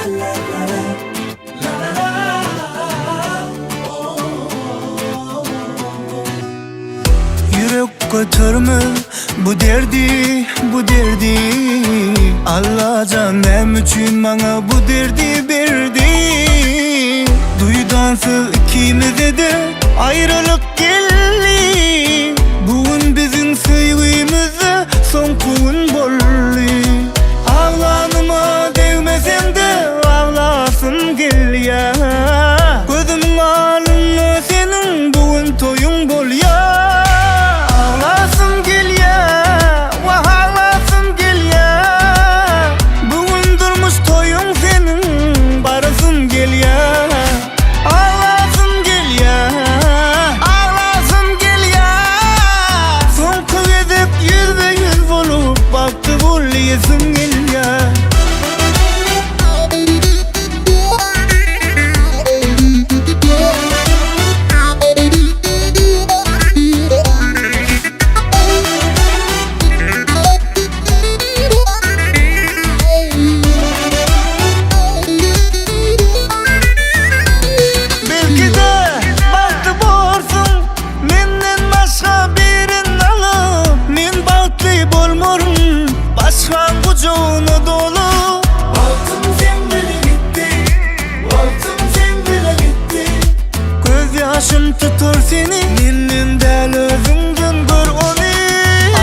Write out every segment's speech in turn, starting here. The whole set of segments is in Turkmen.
Ýürek götermez bu derdi, bu derdi Allajan näme üçin maňa bu derdi berdi Duýdansyz ikimize-de aýralyk geldi Bu gün biziň söýgimizde soňky gün boldy Aglanyma degmeseň-de aglasym gelýär Gözümiň alynda seniň bu gün toýuň bolýar Aglasym gelýär, wah aglasym gelýär Bu gün durmuş toýuň seniň barasym gelýär Aglasym gelýär, aglasym gelýär Soňky gezek ýüzbe-ýüz bolup bagtly bol diýesim gelýär. Belki-de bagtly borsuň menden başga birin alyp Men bagtly bolmaryn başgaň gujagyna dolup Bagtym seň bile gitdi, wagtym seň bile gitdi Göz ýaşym tutar seni menden däl özüňden gör ony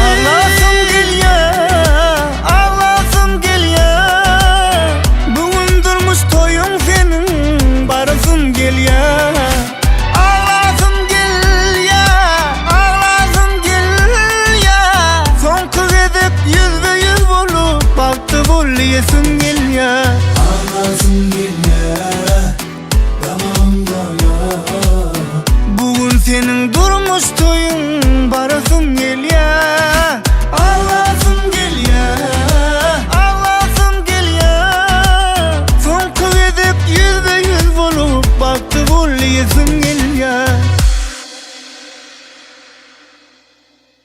Aglasym gelýär, aglasym gelýär Bu gün durmuş toýuň seniň barasym gelýär Aglasym gelýär, aglasym gelýär Soňky gezek ýüzbe-ýüz bolup bagtly bol diýesim gelýär Aglasym gelýär, damagym dolýar Bu gün seniň durmuş toýuň barasym gelýär.